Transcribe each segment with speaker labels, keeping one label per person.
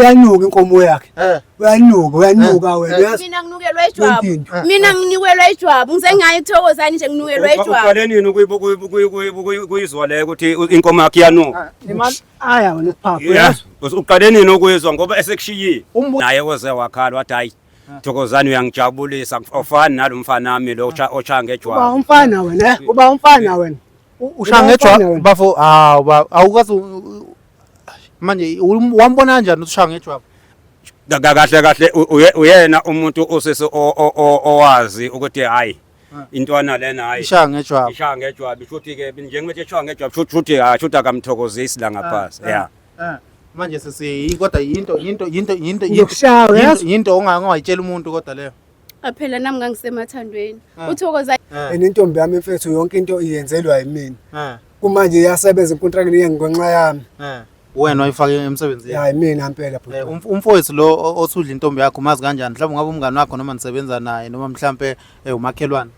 Speaker 1: Uyanuka inkomo yakhe.
Speaker 2: Eh.
Speaker 1: Uyanuka, uyanuka wena. Uyazi
Speaker 3: Mina nginukelwa ijwabu.
Speaker 1: Yonke into.
Speaker 3: Mina nginikelwa ijwabu. Ngize ngayithokozani nje nginukelwa ijwabu.
Speaker 4: Uqale nini ukuyizwa leyo ukuthi inkomo yakhe iyanuka?
Speaker 2: Imali
Speaker 1: aya wena uphapha.
Speaker 4: Yeah. Uqale nini ukuyizwa ngoba esekushiyile.
Speaker 2: Umbu-
Speaker 4: Naye oze wakhala wathi hayi Thokozani uyangijabulisa awufani nalo mfana wami lo osha
Speaker 1: Uba
Speaker 4: ngejwabu.
Speaker 1: umfana wena, eh? Uba umfana wena.
Speaker 2: Ushaya
Speaker 1: Uba
Speaker 2: ngejwabu
Speaker 1: umfana wena.
Speaker 2: bafo hawu ba awukazi manje wambona kanjani ukuthi ushaya ngejwabu?
Speaker 4: Kahle kahle uyena umuntu osese owazi ukuthi hayi intwana lena hayi
Speaker 2: Ishaya ngejwabu.
Speaker 4: ishaya ngejwabu shuthi ke njengoba ishaya ngejwabu shuthi shuthi hayi shuthi akamthokozisi la ngaphansi yeah.
Speaker 2: Eh. Manje sesi kodwa yinto yinto yinto yinto
Speaker 1: Ngizokushaya, uyazi?
Speaker 2: yinto ongayitshela umuntu kodwa leyo.
Speaker 3: Phela nami ngangisemathandweni. Uthokoza
Speaker 2: Eh.
Speaker 1: And intombi yami mfethu yonke into iyenzelwa yimina.
Speaker 2: Eh.
Speaker 1: Kumanje iyasebenza inkontrakt ngenxa yami.
Speaker 2: Eh. Wena wayifake emsebenzini.
Speaker 1: Ya yimina impela bhuti.
Speaker 2: Eh, umfowethu lo othudla intombi yakho umazi kanjani? Mhlawumbe ungabe umngani wakho noma nisebenza naye noma mhlambe umakhelwane.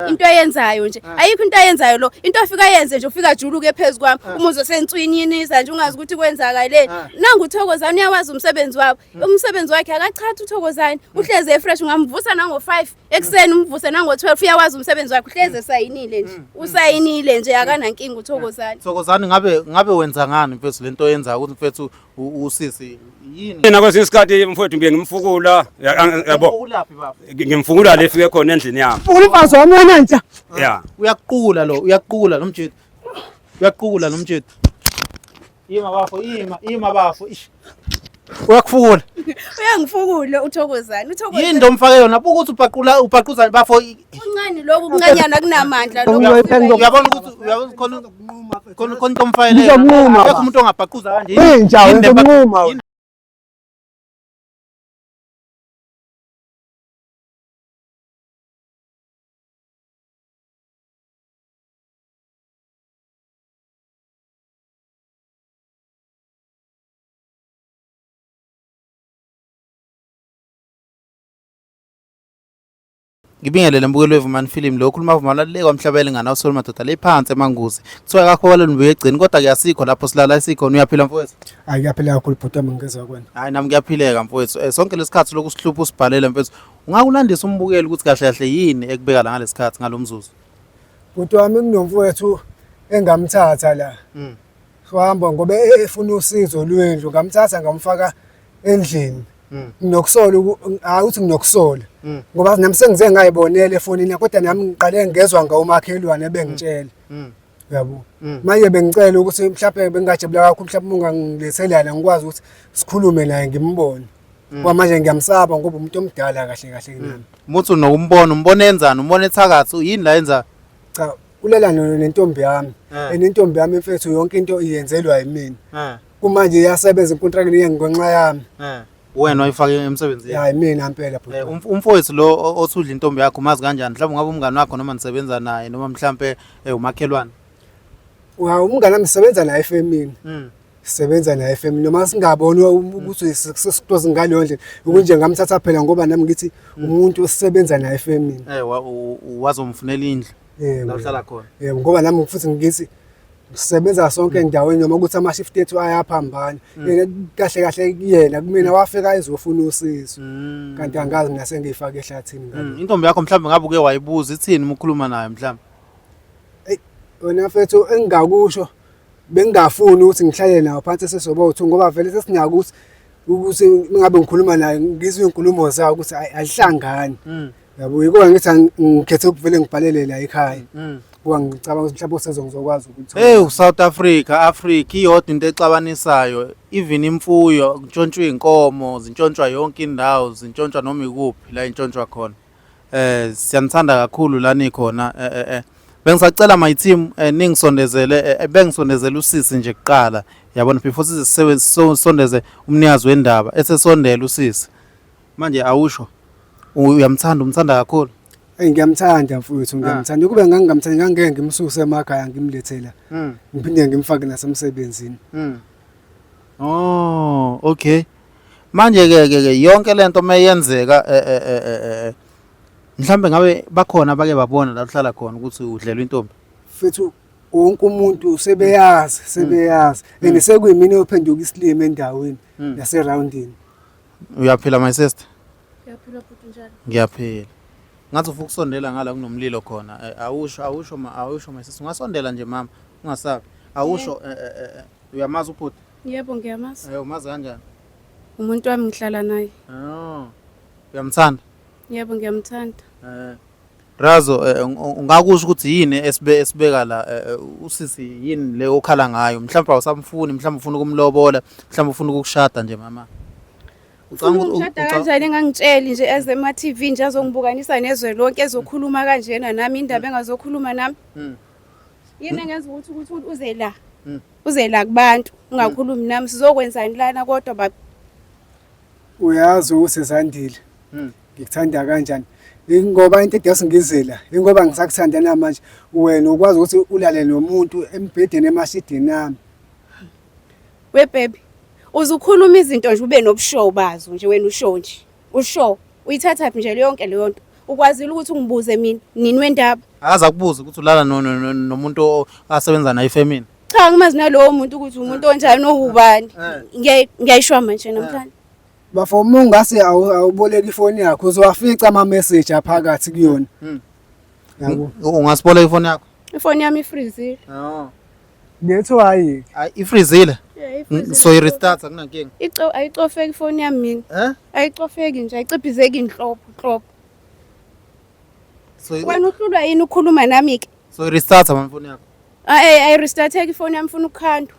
Speaker 3: Into ayenzayo nje. Ayikho into ayenzayo lo. Into afika ayenze nje ufika ajuluke phezu kwami. Umuzwe sentswinyiniza nje ungazi ukuthi kwenzakaleni. Nangu uThokozani uyawazi umsebenzi wabo. Umsebenzi wakhe akachatha uThokozani. Uhleze efresh ungamvusa nango 5 ekuseni umvuse nango 12 uyawazi umsebenzi wakhe uhleze esayinile nje. Usayinile nje akanankinga uThokozani.
Speaker 2: Thokozani ngabe wenza ngani mfethu lento oyenzayo ukuthi mfethu usisi yini?
Speaker 4: Mina kwesinye isikhathi mfowethu ngiye ngimfukula yabo
Speaker 2: Ulaphi baba?
Speaker 4: ngimfukula le fike khona endlini yami.
Speaker 1: Ufuna umfazi wami wena nja.
Speaker 4: Yeah.
Speaker 2: Uyaqula lo, uyaqula lo mjidi. Uyaqula lo mjidi. Ima bafo, ima, ima bafo. Ish. Uyakufukula.
Speaker 3: Uyangifukula uThokozani.
Speaker 2: Yini into omfake yona? Buka ukuthi ubhaqula ubhaquza bafo.
Speaker 3: Uncane lokhu kuncanyana kunamandla lokhu.
Speaker 2: Uyabona ukuthi uyabona khona khona khona into omfakele.
Speaker 1: Ngizomnquma.
Speaker 2: Akekho umuntu ongabhaquza kanje.
Speaker 1: Inja
Speaker 2: Yini
Speaker 1: wena
Speaker 2: le bhaqu-
Speaker 1: unquma wena.
Speaker 2: Ngibingelele mbukeli weVumani Film lo khuluma Vumani le kwamhlaba elingana usolo madoda le phansi emanguzi. Kuthiwa kakho walelo mbuye egcini kodwa ke asikho lapho silala esikhona uyaphila mfowethu.
Speaker 1: Hayi kuyaphila kakhulu bhuti wami ngizwa kwena.
Speaker 2: Hayi nami kuyaphileka mfowethu. Eh, sonke lesikhathi lokhu sihlupha usibhalele mfowethu. Ungakulandisa umbukeli ukuthi kahle kahle yini ekubeka la ngalesikhathi ngalomzuzu.
Speaker 1: Bhuti wami kunomfowethu engamthatha la. Hamba ngoba efuna usizo lwendlu ngamthatha ngamfaka endlini. Nginokusola hayi ukuthi nginokusola. Ngoba nami sengize ngayibonela efonini kodwa nami ngiqale ngezwa ngomakhelwane bengitshela. Uyabo. Manje bengicela ukuthi mhlawumbe bengingajabula kakhulu mhlawumbe ungangilethela ngikwazi ukuthi sikhulume naye ngimbone. Ngoba manje ngiyamsaba ngoba umuntu omdala kahle kahle kunami.
Speaker 2: Umuthi unokumbona, umbona enzani, umbona ethakathi, yini la yenza?
Speaker 1: Cha, ulela nentombi yami.
Speaker 2: Eh.
Speaker 1: And intombi yami mfethu yonke into iyenzelwa yimina.
Speaker 2: Eh.
Speaker 1: Kumanje iyasebenza inkontrakt ngenxa yami.
Speaker 2: Eh. Wena wayifake emsebenzini.
Speaker 1: Ya yimina impela bhuti.
Speaker 2: Eh, umfowethu lo othudla intombi yakho umazi kanjani? Mhlawumbe ungabe umngani wakho noma nisebenza naye noma mhlambe umakhelwane.
Speaker 1: Wa umngane wami sisebenza naye efemini. Sisebenza naye efemini noma singaboni ukuthi sesiclose ngaleyo ndlela. Ukunje ngamthatha phela ngoba nami ngithi umuntu osisebenza naye efemini.
Speaker 2: Eh wazomfunela indlu
Speaker 1: Yebo.
Speaker 2: la uhlala khona.
Speaker 1: Yebo ngoba nami futhi ngithi sisebenza sonke endaweni noma ukuthi ama-shift ethu ayaphambana. Yena kahle kahle kuyena kumina wafika ezofuna usizo. Kanti angazi mina sengiyifake ehlathini ngalo.
Speaker 2: Intombi yakho mhlawumbe ngabe uke wayibuza ithini uma ukhuluma nayo mhlawumbe?
Speaker 1: Eyi wena mfethu engingakusho bengingafuni ukuthi ngihlale nawo phansi sesoba u-two ngoba vele sesinako ukuthi ngabe ngikhuluma naye ngizwe iy'nkulumo zawo ukuthi ayihlangani. Yabo yikona ngithi ngikhethe ukuvele ngibhalele la ekhaya. Ngoba ngicabanga ukuthi mhlawumbe usizo ngizokwazi ukulithola.
Speaker 2: Hey South Africa, Africa iyodwa into exabanisayo, even imfuyo, kuntshontshwa iy'nkomo, zintshontshwa yonke indawo, zintshontshwa noma ikuphi la intshontshwa khona. Eh siyanithanda kakhulu la nikhona. Eh. Bengisacela my team ningisondezele bengisondezele usisi nje kuqala. Yabona before size sisondeze umnikazi wendaba esesondela usisi. Manje awusho uyamthanda umthanda kakhulu.
Speaker 1: Eyi ngiyamthanda mfowethu ngiyamthanda. Ukube ngangingamthandi ngangeke ngimsuse emakhaya ngimlethela. Ngiphinde ngimfake nasemsebenzini.
Speaker 2: Oh, okay. Manje ke ke ke yonke lento mayenzeka mhlambe ngabe bakhona abake babona la uhlala khona ukuthi udlelwa intombi.
Speaker 1: Mfethu Wonke umuntu sebeyazi, sebeyazi. And sekuyimina ophenduka isilima endaweni naseroundini.
Speaker 2: Uyaphila my sister?
Speaker 3: Ngiyaphila bhuti, njalo.
Speaker 2: Ngiyaphila. Ngathi ufuna ukusondela ngala kunomlilo khona. Awusho awusho ma awusho my sister. Ungasondela nje mama, ungasabi. Awusho uyamazi ubhuti?
Speaker 3: Yebo, ngiyamazi.
Speaker 2: Umazi kanjani?
Speaker 3: Umuntu wami, ngihlala naye.
Speaker 2: Oh. Uyamthanda?
Speaker 3: Yebo, ngiyamthanda.
Speaker 2: Razo, ungakusho ukuthi yini esibeka la, usisi yini le okhala ngayo? Mhlawumbe awusamfuni, mhlawumbe ufuna ukumlobola, mhlawumbe ufuna ukukushada nje mama.
Speaker 3: Ufuna ukushada kanjani engangitsheli nje eze ema-TV nje azongibukanisa nezwe lonke, ezokhuluma kanjena nami indaba engazokhuluma nami. Yini engenza ukuthi uze la? Uze la kubantu ungakhulumi nami, sizokwenzani lana kodwa baba?
Speaker 1: Uyazi ukuthi Zandile ngikuthanda kanjani. Ingoba into edose ngizela, ingoba ngisakuthanda namanje, wena ukwazi ukuthi ulale nomuntu embhedeni emashidini ami.
Speaker 3: We baby, uzukhuluma izinto nje ube nobushow bazo nje wena, ushow nje. Ushow uyithatha phi nje yonke leyo nto? Ukwazile ukuthi ungibuze mina nini wendaba?
Speaker 2: Akaze akubuze ukuthi ulala nomuntu asebenza naye efemini.
Speaker 3: Cha, ngimazi nalowo muntu ukuthi umuntu onjani, owubani. Ngiyayishwa manje namhlanje.
Speaker 1: Bafo, uma ungase awuboleka ifoni yakho uzowafica ama-message aphakathi kuyona. Yabo.
Speaker 2: Ungasiboleka ifoni yakho?
Speaker 3: Ifoni yami ifreezile.
Speaker 2: Oh.
Speaker 1: Nethu hayi.
Speaker 2: Hayi, ifreezile.
Speaker 3: Yeah, ifreezile.
Speaker 2: So i-restart akunankinga.
Speaker 3: Ico ayicofeki ifoni yami mina.
Speaker 2: Eh?
Speaker 3: Ayicofeki nje, ayiciphizeki inhlobo, nhlobo.
Speaker 2: So
Speaker 3: Wena uhlulwa yini ukukhuluma nami ke?
Speaker 2: So i-restart mama ifoni yakho.
Speaker 3: Ay, ayirestarteki ifoni yami, ifuna ukukhandwa.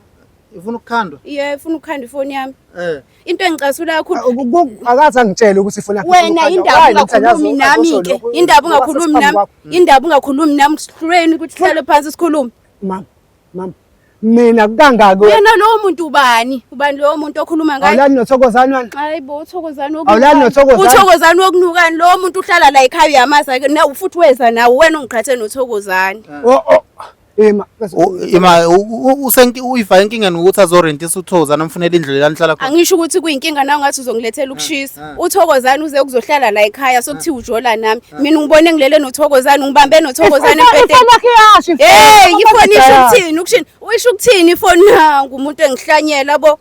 Speaker 2: Ifuna ukukhandwa?
Speaker 3: Yeah, ifuna ukukhandwa ifoni yami. Into engicasula kakhulu
Speaker 1: Akaze angitshele ukuthi ifoni yakho
Speaker 3: wena, indaba ungakhulumi nami ke, indaba ungakhulumi nami, indaba ungakhulumi nami, sihlulweni ukuthi sihlale phansi sikhulume.
Speaker 1: Mama, mama. Mina kangaki
Speaker 3: Wena lowo muntu ubani? Ubani lowo muntu okhuluma ngaye?
Speaker 1: Awulali noThokozani wena?
Speaker 3: Hayi bo, uThokozani.
Speaker 1: Awulali noThokozani?
Speaker 3: UThokozani wokunukani? Lowo muntu uhlala la ekhaya, uyamazi ke na futhi weza nawe wena ungiqhathe noThokozani.
Speaker 1: Oh oh. Ima.
Speaker 2: Ima usenki uyifaka enkingeni ukuthi azorentisa uThokozani, amfunele indlu la nihlala khona.
Speaker 3: Angisho ukuthi kuyinkinga nawe, ngathi uzongilethela ukushisa. UThokozani uze kuzohlala la ekhaya, sokuthiwa ujola nami. Mina ungibone ngilele noThokozani, ungibambe noThokozani embhedeni.
Speaker 1: Ifoni yakhe iyasho.
Speaker 3: Hey, ifoni isho ukuthini? Ukushini? Usho ukuthini ifoni nangu umuntu engihlanyela bo?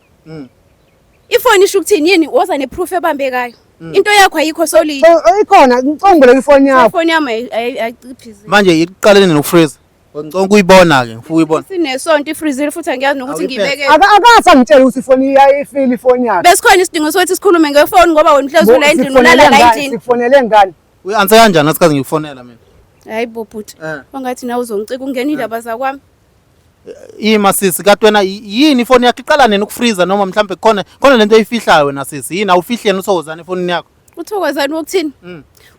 Speaker 3: Ifoni isho ukuthini yini? Woza neproof ebambekayo. Into yakho ayikho solid.
Speaker 1: Ikhona, ngicela ifoni yakho.
Speaker 3: Ifoni yami ayiciphizi.
Speaker 2: Manje iqalene nokufreeze. Ngicela ukuyibona ke, ngifuna ukuyibona.
Speaker 3: Sinesonto ifreezile futhi angiyazi nokuthi
Speaker 2: Awuyiphethe.
Speaker 3: ngiyibeke.
Speaker 1: Akaze angitshele ukuthi ifoni iyayifila ifoni yakhe.
Speaker 3: Besikhona isidingo sokuthi sikhulume ngefoni ngoba wena uhlezi ula endlini, ulala la endlini.
Speaker 1: Sikufonele ngani?
Speaker 2: Uyi-answer kanjani asikaze ngikufonela mina?
Speaker 3: Hayi bo bhuti. Wangathi nawe uzongicika ungena indaba zakwami.
Speaker 2: Ima sisi, kade wena yini ifoni yakho iqala nini ukufreeza, noma mhlambe khona lento oyifihlayo wena sisi? Yini awufihleni uThokozani efonini yakho?
Speaker 3: UThokozani wokuthini?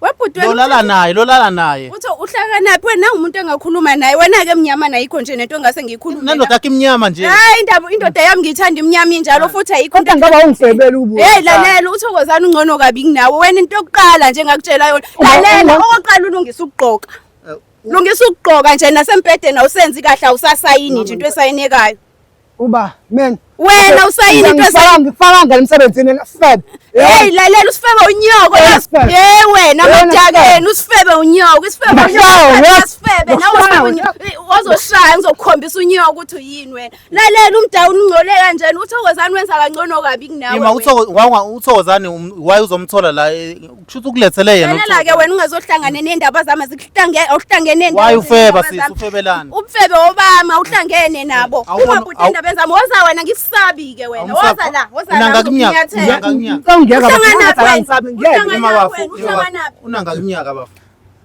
Speaker 3: Webhuti wena.
Speaker 2: Lolala naye, lolala naye.
Speaker 3: Uthi uhlakanaphi wena, umuntu engakhuluma naye wena ke mnyama nayikho nje nento engase ngiyikhulume.
Speaker 2: Nendoda yakho imnyama nje.
Speaker 3: Hayi, indaba indoda yami ngiyithanda imnyama injalo futhi ayikho
Speaker 1: Kodwa ngoba ungifebela ubuya.
Speaker 3: Hey, lalela, uThokozani ungcono kabi kunawe wena. Into yokuqala nje engakutshela yona, lalela, okokuqala ulungisa ukugqoka. Lungisa ukugqoka nje, nasembhedeni awusenzi kahle, awusasayini nje into esayinekayo.
Speaker 1: Uba men.
Speaker 3: Wena usayini into
Speaker 1: Ngifaka ngale emsebenzini feb.
Speaker 3: Hey, lalela, usifebe unyoko.
Speaker 1: Wena sifebe.
Speaker 3: Hey wena,
Speaker 1: Wena
Speaker 3: madakeni, usifebe unyoko, isifebe
Speaker 1: Ngiyakushaya,
Speaker 3: unyoko,
Speaker 1: yes.
Speaker 3: isifebe nawe, usifebe unyoko. Wazoshaya, ngizokukhombisa unyoko ukuthi uyini wena. Lalela, umdawuni ungcole kanjani, uThokozani wenza kangcono kabi kunawe.
Speaker 2: Ima
Speaker 3: Wena.
Speaker 2: uThokozani why uzomthola la, kusho ukuthi ukulethele yena.
Speaker 3: Lalela ke wena, ungazohlangana nendaba zami, azikuhlange, awuhlangene nendaba.
Speaker 2: Why ufeba sisi, ufebelani?
Speaker 3: Ubufebe obama uhlangene nabo. Ungabhuti endabeni zami, woza wena, ngikusabi ke wena. Woza la, woza la.
Speaker 2: Unangaki iminyaka?
Speaker 3: Ngizokunyathela.
Speaker 2: Unangaki iminyaka?
Speaker 1: Ngiyeka.
Speaker 3: Uhlanganaphi wena?
Speaker 2: Ima bafo,
Speaker 3: Uhlanganaphi wena? Uhlanganaphi?
Speaker 2: Unangaki iminyaka bafo?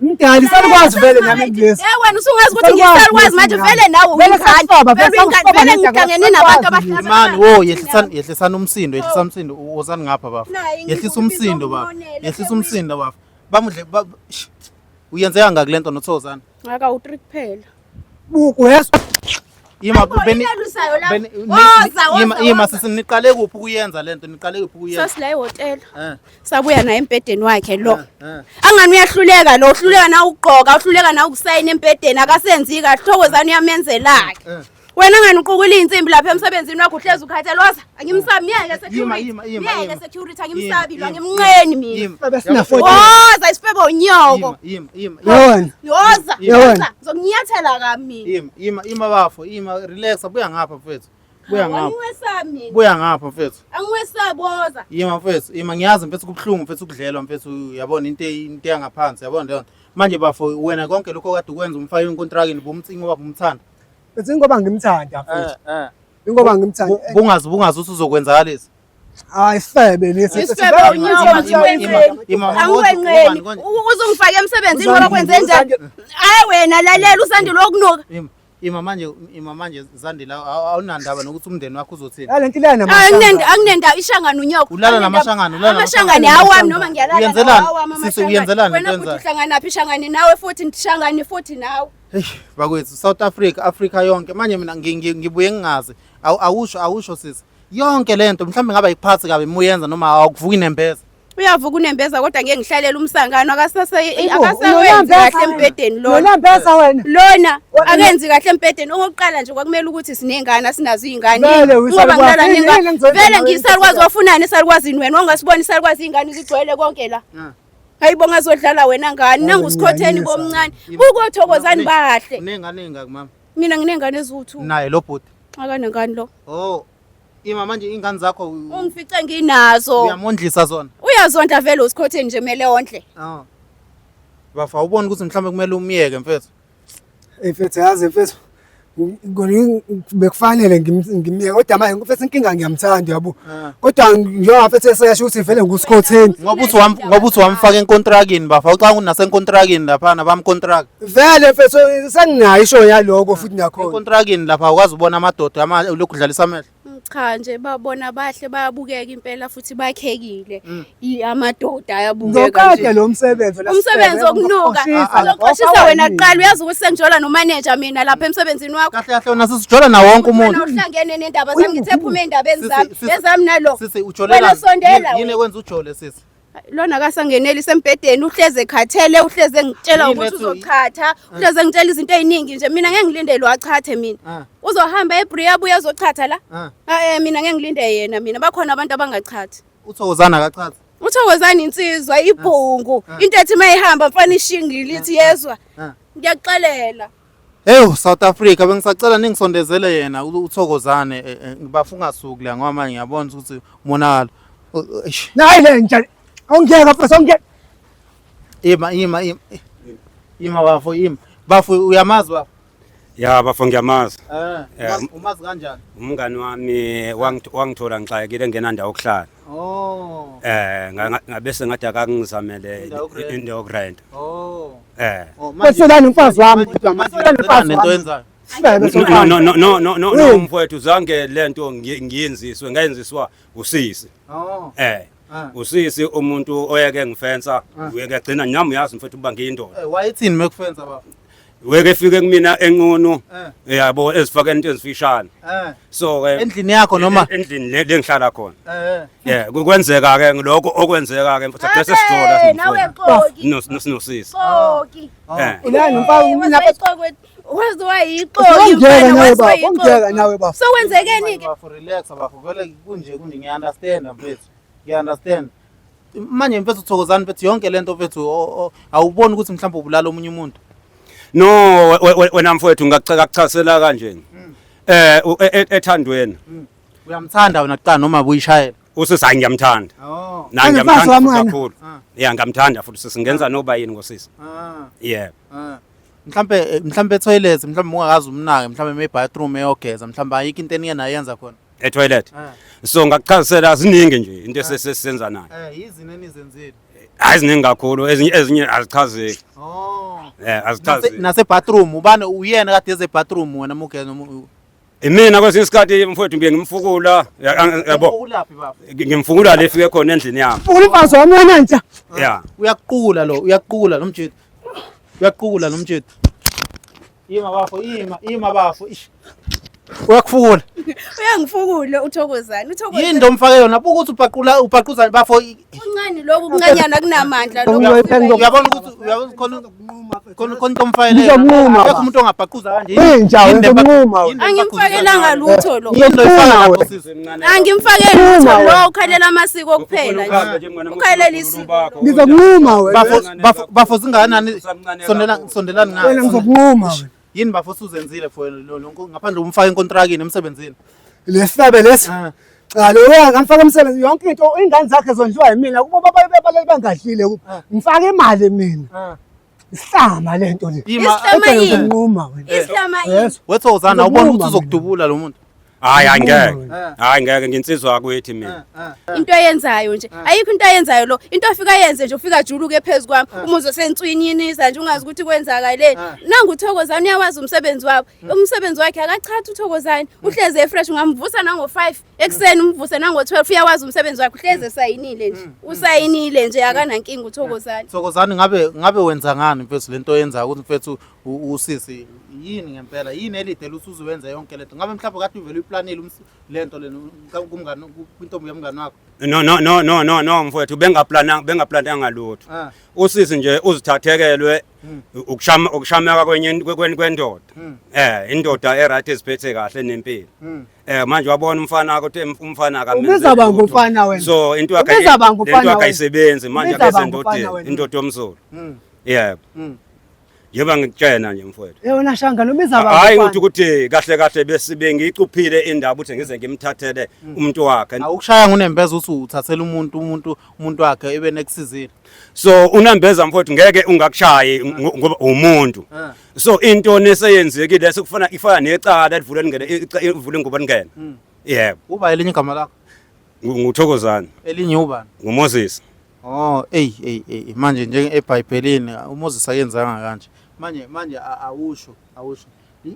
Speaker 1: Mdali salukwazi vele nami kulesi.
Speaker 3: Eh wena usungazi ukuthi ngisalukwazi manje vele nawe
Speaker 1: Vele
Speaker 3: uyingane.
Speaker 1: sasifaba, vele
Speaker 3: Vele uyingane,
Speaker 1: sasifaba
Speaker 3: vele
Speaker 1: nendaba,
Speaker 3: ngihlangene nabantu
Speaker 1: sasifaba.
Speaker 3: abahlala.
Speaker 2: Mani wo, yehlisani yehlisani umsindo, yehlisa umsindo, wozani ngapha bafo.
Speaker 3: Nayi,
Speaker 2: Yehlisa umsindo bafo.
Speaker 3: ngizokumonela,
Speaker 2: Yehlisa umsindo bafo. Bamudle uyenze kangaki lento noThokozani?
Speaker 3: Aka u3 kuphela.
Speaker 1: Uyezwa?
Speaker 2: Ima
Speaker 3: Hayibo,
Speaker 2: beni
Speaker 3: iyalusayo la.
Speaker 2: beni
Speaker 3: Woza, woza,
Speaker 2: ima ima
Speaker 3: woza.
Speaker 2: sisi, niqale kuphi ukuyenza lento? Niqale kuphi ukuyenza?
Speaker 3: Sasila ehhotela.
Speaker 2: Eh.
Speaker 3: Sabuya naye embhedeni wakhe lo.
Speaker 2: Eh.
Speaker 3: Angani uyahluleka lo, uhluleka na ukugqoka, uhluleka na ukusayina embhedeni, akasenzi kahle. Thokozani uyamenzela ke. Wena ngani uqukula iy'nsimbi lapha emsebenzini wakho uhlezi ukhathele woza. Angimsabi myeke
Speaker 2: Yima,
Speaker 3: security.
Speaker 2: yima, yima,
Speaker 3: Myeke
Speaker 2: yima.
Speaker 3: security angimsabi lo
Speaker 2: Yima,
Speaker 3: angimnqeni mina.
Speaker 2: Yima.
Speaker 1: Bebe sina 40.
Speaker 3: Woza isifebe unyoko.
Speaker 2: Yima, yima,
Speaker 1: Yona.
Speaker 3: Woza.
Speaker 1: Yona.
Speaker 3: Woza. Ngizokunyathela kabi mina.
Speaker 2: yima, yima, yima bafo, yima, relax, buya ngapha mfethu. Buya ngapha.
Speaker 3: Angiwesabi mina.
Speaker 2: Buya ngapha mfethu.
Speaker 3: Angiwesabi woza.
Speaker 2: Yima mfethu, yima ngiyazi mfethu kubuhlungu mfethu ukudlelwa mfethu, uyabona into yangaphansi, yabona leyo nto. Manje bafo wena konke lokho okade ukwenza umfake enkontrakini bomcingo ngoba umthanda.
Speaker 1: Bese ngoba ngimthanda mfethu.
Speaker 2: Eh.
Speaker 1: Ingoba ngimthanda.
Speaker 2: Bungazi bungazi ukuthi uzokwenzakalisa.
Speaker 1: Hayi isifebe lesi.
Speaker 3: Isifebe unyoko angikwenqeni. Angikwenqeni. Uzongifaka emsebenzini ngoba kwenze njani? Hayi wena lalela usandile wokunuka.
Speaker 2: Ima, ima manje, ima manje Zandile, awunandaba nokuthi umndeni wakho uzothini.
Speaker 1: Yale nto ilana
Speaker 3: Anginenda ishangane unyoko.
Speaker 2: Ulala namashangane, ulala
Speaker 3: Amashangane awami noma ngiyalala
Speaker 2: Uyenzelani?
Speaker 3: nawo awami
Speaker 2: Sisi,
Speaker 3: amashangane.
Speaker 2: uyenzelani
Speaker 3: Wena
Speaker 2: into
Speaker 3: futhi
Speaker 2: oyenzayo?
Speaker 3: uhlanganaphi ishangane nawe futhi ndishangane futhi nawe.
Speaker 2: Hey, bakwethu South Africa, Africa yonke. Manje mina ngibuye ngingazi. Awusho sisi. Yonke lento mhlawumbe ngaba iphathi kabi muyenza noma awukuvuki nembeza.
Speaker 3: Uyavuka unembeza kodwa ngeke ngihlalele umsangano akasase akasawenzi kahle embhedeni lona.
Speaker 1: Nolambesa wena.
Speaker 3: Lona akenzi kahle embhedeni. Okokuqala nje kwakumele ukuthi sinengane asinazo iy'ngane.
Speaker 1: Vele,
Speaker 3: Ngoba ngilala
Speaker 1: uyisalukwazi.
Speaker 3: nengane.
Speaker 1: Yini engizoyenza
Speaker 3: Vele
Speaker 1: nawe
Speaker 3: ngiyisalukwazi wafunani esalukwazini wena wangasibona isalukwazi iy'ngane zigcwele konke la. Hayibo ngazodlala wena ngani nangu sikhotheni
Speaker 1: ngiyanyisa.
Speaker 3: bomncane. Bukothokozani bahle.
Speaker 2: Unengane engaki mama?
Speaker 3: Mina nginengane eziwu-2.
Speaker 2: Naye lo bhuti.
Speaker 3: Akanengane lo.
Speaker 2: Oh. Ima manje ingane zakho
Speaker 3: Ungifice nginazo.
Speaker 2: uyamondlisa zona.
Speaker 3: Uyazondla vele usikhotheni nje kumele ondle.
Speaker 2: Oh. Bafa ubona ukuthi mhlawumbe kumele umyeke mfethu.
Speaker 1: Mfethu yazi mfethu bekufanele ngimyeke kodwa manje mfethu inkinga ngiyamthanda yabo. Kodwa njengoba mfethu eseyasho ukuthi vele ngusikhotheni.
Speaker 2: Ngoba uthi wamfaka enkontrakini bafa ucanga unasenkontrakini laphana bamkontraka.
Speaker 1: Vele mfethu senginayo isho yaloko futhi nakhona.
Speaker 2: Enkontrakini lapha awukwazi ubona amadoda ama lokhu udlalisa amehlo.
Speaker 3: Cha nje babona bahle bayabukeka impela futhi bakhekile. Amadoda ayabukeka
Speaker 1: Ngizoqeda
Speaker 3: nje.
Speaker 1: lo msebenzi la.
Speaker 3: Umsebenzi wokunuka uzoxoshisa wena kuqala uyazi ukuthi sengijola nomanager mina lapha emsebenzini wakho.
Speaker 2: Kahle kahle wena sisijola na wonke
Speaker 3: Wena
Speaker 2: umuntu.
Speaker 3: uhlangene nendaba zami ngithe phuma ey'ndabeni
Speaker 2: Sisi,
Speaker 3: zami
Speaker 2: sisi,
Speaker 3: ezami nalo.
Speaker 2: Sisi ujolela.
Speaker 3: Wena sondela
Speaker 2: Yini
Speaker 3: wena.
Speaker 2: ekwenza ujole sisi?
Speaker 3: Lona akasangeneli sembhedeni uhleze ekhathele uhleze engitshela
Speaker 2: Yini
Speaker 3: ukuthi
Speaker 2: ethi-
Speaker 3: uzochatha uhleze engitshela izinto ey'ningi nje mina ngeke ngilinde lo achathe mina.
Speaker 2: Ah.
Speaker 3: Uzohamba eBrea abuye azochatha la.
Speaker 2: Ah.
Speaker 3: Mina ngeke ngilinde yena mina bakhona abantu abangachathi.
Speaker 2: Uthokozana akachathi.
Speaker 3: Uthokozani insizwa ibhungu into ethi mayihamba mfana ishingile ithi yezwa.
Speaker 2: Ah.
Speaker 3: Ngiyakuxelela.
Speaker 2: Hey South Africa bengisacela ningisondezele yena uthokozane ngibafa ungasuki la ngoba manje ngiyabona ukuthi umonakalo. Eish.
Speaker 1: Nayi le nja. Awungiyeka mfethu awungiyeka.
Speaker 2: Ima ima ima. Ima bafo ima. Bafo uyamazi bafo?
Speaker 4: Ya bafo ngiyamazi.
Speaker 2: Eh.
Speaker 4: Yeah.
Speaker 2: Umazi kanjani?
Speaker 4: Umngani wami wangithola ngixakekile engenandawo yokuhlala.
Speaker 2: Oh.
Speaker 4: Ngabese ngathi akangizamele
Speaker 2: Indawo yokurenta.
Speaker 4: indawo yokurenta.
Speaker 2: Oh. Oh
Speaker 1: Mfethu lana umfazi wami.
Speaker 2: Manje uyenzelani lento oyenzayo?
Speaker 1: Isifebe
Speaker 4: No no no no no no no
Speaker 1: Mm.
Speaker 4: mfowethu zange lento ngiyenziswe ngayenziswa usisi.
Speaker 2: Oh. Ah.
Speaker 4: Usisi umuntu oyeke ngifensa uyeke gcina nami uyazi mfowethu uba ngiyindoda.
Speaker 2: Wayethini mekufensa bafo?
Speaker 4: Weke fike kumina enqunu
Speaker 2: Eh.
Speaker 4: yabo ezifake into ezifishane.
Speaker 2: Eh.
Speaker 4: So ke
Speaker 2: Endlini yakho noma?
Speaker 4: Endlini le ngihlala khona.
Speaker 2: Eh.
Speaker 4: Yeah, kwenzeka ke lokho okwenzeka ke mfowethu bese sijola
Speaker 3: Hey, nawe xoki.
Speaker 4: sinosisi.
Speaker 3: Xoki.
Speaker 4: Eh.
Speaker 1: Ulana umfazi mina
Speaker 3: Waze wayixoki
Speaker 1: Ungiyeka
Speaker 3: mfana
Speaker 1: nawe
Speaker 3: waze
Speaker 1: baba,
Speaker 3: wayixoki.
Speaker 1: ungiyeka nawe baba.
Speaker 3: So kwenzekeni ke?
Speaker 2: Bafo relax bafo vele kunje kunje ngiya understand mfethu. Ngiya understand. Manje mfethu uthokozani mfethu yonke lento mfethu awuboni ukuthi mhlawumbe ubulala omunye umuntu.
Speaker 4: No wena mfowethu ngakuchasela kanje. Ethandweni.
Speaker 2: Uyamthanda wena kuqala noma buyishayela?
Speaker 4: Usisi hayi ngiyamthanda.
Speaker 2: Oh.
Speaker 4: Na
Speaker 1: Mfana, mfazi
Speaker 4: ngiyamthanda
Speaker 1: wami
Speaker 4: futhi
Speaker 1: wena.
Speaker 4: kakhulu.
Speaker 2: Ah.
Speaker 4: Yeah ngiyamthanda futhi sisi ngenza noba yini ngosisi.
Speaker 2: Ah.
Speaker 4: Yeah.
Speaker 2: Ah. Mhlambe toilet mhlambe ungakaze umnake mhlambe eme bathroom eyogeza mhlambe ayikho into enike nayenza khona.
Speaker 4: E-toilet.
Speaker 2: Eh.
Speaker 4: So ngakuchazisela ziningi nje into esesisenza nayo.
Speaker 2: Yizini enizenzile?
Speaker 4: Hayi ziningi kakhulu ezinye azichazeki.
Speaker 2: Oh.
Speaker 4: Azichazeki.
Speaker 2: Nase bathroom ubani uyena kade eze bathroom wena mugeza noma
Speaker 4: Imina kwesinye isikhathi mfowethu ngiye ngimfukula yabo.
Speaker 2: Ulaphi baba?
Speaker 4: Ngimfukula le fike khona endlini yami.
Speaker 1: Ufuna umfazi wami wena nja.
Speaker 4: Yeah.
Speaker 2: Uyaqula lo, uyaqula lo mjidi. Uyaqula lo mjidi. Ima bafo, ima, ima bafo. Ish. Uyakufukula.
Speaker 3: Uyangifukula uThokozani. Uthokozani.
Speaker 2: Yini ndomfake yona? Buka ukuthi ubhaqula ubhaquza bafo.
Speaker 3: Kuncane lokhu kuncanyana kunamandla lokhu.
Speaker 2: Uyabona ukuthi uyabona khona khona khona into omfakele.
Speaker 1: Ngizomnquma.
Speaker 2: Akekho umuntu ongabhaquza kanje.
Speaker 1: Inja
Speaker 2: Yini le-
Speaker 1: ngizomnquma wena.
Speaker 2: yini le
Speaker 3: Angimfakelanga lutho lo.
Speaker 2: Yini lo ifaka lapho sisi?
Speaker 3: Angimfakeli lutho
Speaker 1: Phuma
Speaker 3: lo
Speaker 1: wena.
Speaker 3: ukhalela amasiko kuphela nje. Ukhalela isiko.
Speaker 1: Ngizokunquma wena.
Speaker 2: Bafo bafo bafo singakanani? Sondela sondelani
Speaker 1: Wena
Speaker 2: ngayo.
Speaker 1: ngizokunquma wena.
Speaker 2: Yini bafo usuzenzile for lo lo ngaphandle umfake enkontrakini emsebenzini?
Speaker 1: Lesifabe lesi.
Speaker 2: Ah.
Speaker 1: Cha lo ngamfaka emsebenzi yonke into ingane zakhe zondliwa yimina kubo babalele bangadlile kubo. Ngifaka imali mina. Isihlama lento le.
Speaker 2: Ima
Speaker 3: Isihlama
Speaker 1: Kodwa
Speaker 3: yini?
Speaker 1: ngizokunquma wena.
Speaker 3: Isihlama yini?
Speaker 1: Yes.
Speaker 2: wethokozana awubona ukuthi
Speaker 1: Ngizomnquma
Speaker 2: uzokudubula lo muntu.
Speaker 4: Hayi hayi ngeke.
Speaker 2: Eh.
Speaker 4: Hayi ngeke nginsizwa yakwethu mina.
Speaker 3: Into ayenzayo nje. Ayikho into ayenzayo lo. Into afika ayenze nje ufika ajuluke phezu kwami. Umuzwe sentswinyiniza nje ungazi ukuthi kwenzakaleni. Nangu uThokozani uyawazi umsebenzi wabo. Umsebenzi wakhe akachathi uThokozani. Uhlezi efresh ungamvusa nango-5 ekuseni umvuse nango-12 uyawazi umsebenzi wakhe uhlezi esayinile nje. Usayinile nje akanankinga uThokozani.
Speaker 2: Thokozani ngabe ngabe wenza ngani mfethu lento oyenzayo ukuthi mfethu usisi yini ngempela yini elide lusuzuwenza yonke lento ngabe mhlawumbe kade uvele uyiplanile lento lena kumngani kwintombi yomngani wakho.
Speaker 4: No no no no no no mfowethu bengaplana bengaplananga lutho.
Speaker 2: Ah.
Speaker 4: Usisi nje uzithathekelwe ukushama ukushameka kwenye kwendoda. Eh indoda eright eziphethe kahle nempilo. Eh manje wabona umfana ukuthi umfana akamenzi.
Speaker 1: Ubiza bani
Speaker 4: lutho.
Speaker 1: ngomfana wena?
Speaker 4: So into yakhe
Speaker 1: Ubiza bani
Speaker 4: lento
Speaker 1: ngomfana
Speaker 4: yakhe
Speaker 1: wena?
Speaker 4: ayisebenzi manje
Speaker 1: Ubiza
Speaker 4: akeze
Speaker 1: bani ngomfana
Speaker 4: endodeni
Speaker 1: wena?
Speaker 4: indoda yomZulu. Yebo. Yebo ngikutshena nje mfowethu.
Speaker 1: Eh wena Shangane ubiza bani?
Speaker 4: Hayi
Speaker 1: ngomfana?
Speaker 4: ukuthi ukuthi kahle kahle besibe ngiyicuphile indaba ukuthi ngize ngimthathele umuntu wakhe.
Speaker 2: Awukushaya ngunembeza ukuthi uthathela umuntu umuntu umuntu wakhe ebe nekusizile.
Speaker 4: So unambeza mfowethu ngeke ungakushayi ngoba umuntu. So into neseyenzekile sekufana ifana necala elivule lingene ivule ngoba lingene. Yebo.
Speaker 2: Uba elinye igama lakho?
Speaker 4: NguThokozani.
Speaker 2: Elinye ubani?
Speaker 4: NguMoses.
Speaker 2: Oh, ey ey ey manje nje eBhayibhelini uMoses akenzanga kanje. Manje manje awusho awusho.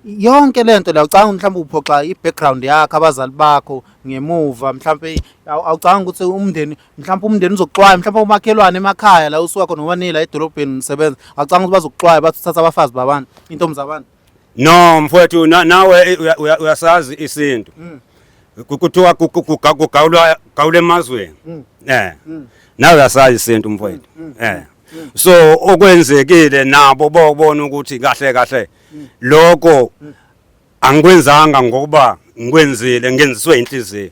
Speaker 2: Yonke lento la ucanga mhlawumbe uphoxa i-background yakho abazali bakho ngemuva mhlawumbe awucanga ukuthi umndeni mhlawumbe umndeni uzokuxwaya mhlawumbe umakhelwane emakhaya la usuka khona ngoba nila edolobheni nisebenza awucanga ukuthi bazokuxwaya bathi uthatha abafazi babantu intombi zabantu.
Speaker 4: No mfowethu nawe uyasazi isintu. Kuthiwa kugawulwa gawula emazweni. Eh. Nawe uyasazi isintu mfowethu. Eh. So okwenzekile nabo bobona ukuthi kahle kahle lokho angikwenzanga ngokuba ngikwenzile ngenziswe inhliziyo.